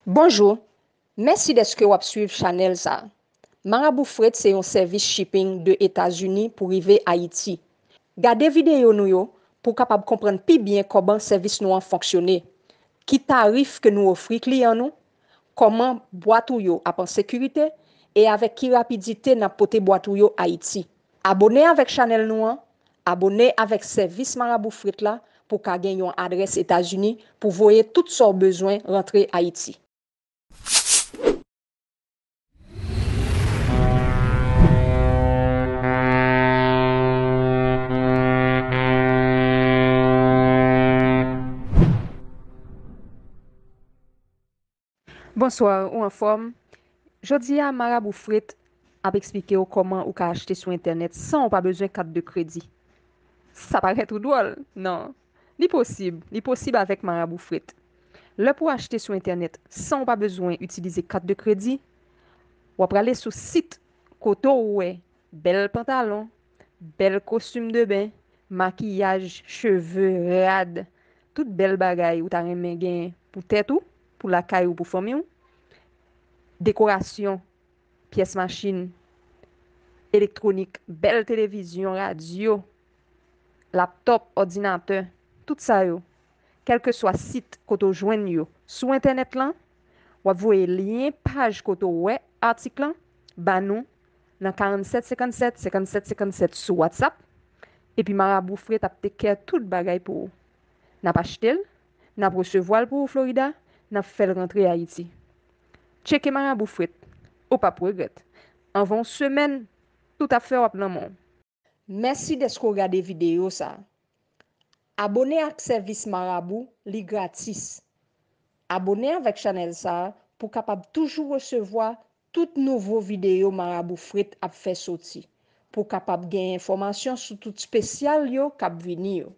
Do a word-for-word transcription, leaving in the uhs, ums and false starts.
Bonjou, mèsi dèske w ap swiv chanèl sa a. Marabou Fret se yon sèvis shipping de Etazini pou rive Ayiti. Gade videyo nou yo pou w kapab konprann pi byen kòman sèvis nou an fonksyone, ki tarif ke nou ofri kliyan nou, kòman bwat ou yo ap an sekirite e avèk ki rapidite n ap pote bwat ou yo Ayiti. Abone avèk chanèl nou an, abone avèk sèvis Marabou Fret la pou w ka gen yon adrès Etazini pou voye tout sa w bezwen rantre Ayiti. Bonswa, ou anfòm? Jodi a, Marabou Fret ap eksplike w kòman ou ka achte sou entènèt san w pa bezwen kat de kredi. Sa parèt ou dwòl? Non. Li posib. Li posib avèk Marabou Fret. Lè pou w achte sou entènèt san w pa bezwen itilize kat de kredi, w ap prale sou sit kote w wè bèl pantalon, bèl kostim de ben, makiyaj, cheve, rad, tout bèl bagay ou ta renmen gen pou tèt ou, pou lakay ou, pou fanmi w, dekorasyon, pyès machin, elektwonik, bèl televizyon, radyo, laptòp, òdinatè, tout sa yo, kèlkeswa sit kote w jwenn yo sou entènèt lan, w ap voye lyen paj kote w wè atik lan ba nou nan karannsèt senkannsèt senkannsèt senkannsèt sou WhatsApp, epi Marabou Fret ap take care tout bagay pou ou. N ap achte l, n ap resevwa l pou ou Florida, n ap fè l rantre Ayiti. Tcheke Marabou Fret, ou p ap regrèt. Anvan yon semèn, tout ap fè w ap nan men w. Mèsi dèske w gade videyo sa a. Abone ak sèvis Marabou, li gratis. Abone avèk chanèl sa a pou w kapab toujou resevwa tout nouvo videyo Marabou Fret ap fè soti, pou w kapab gen enfòmasyon sou tout espesyal yo k ap vini yo.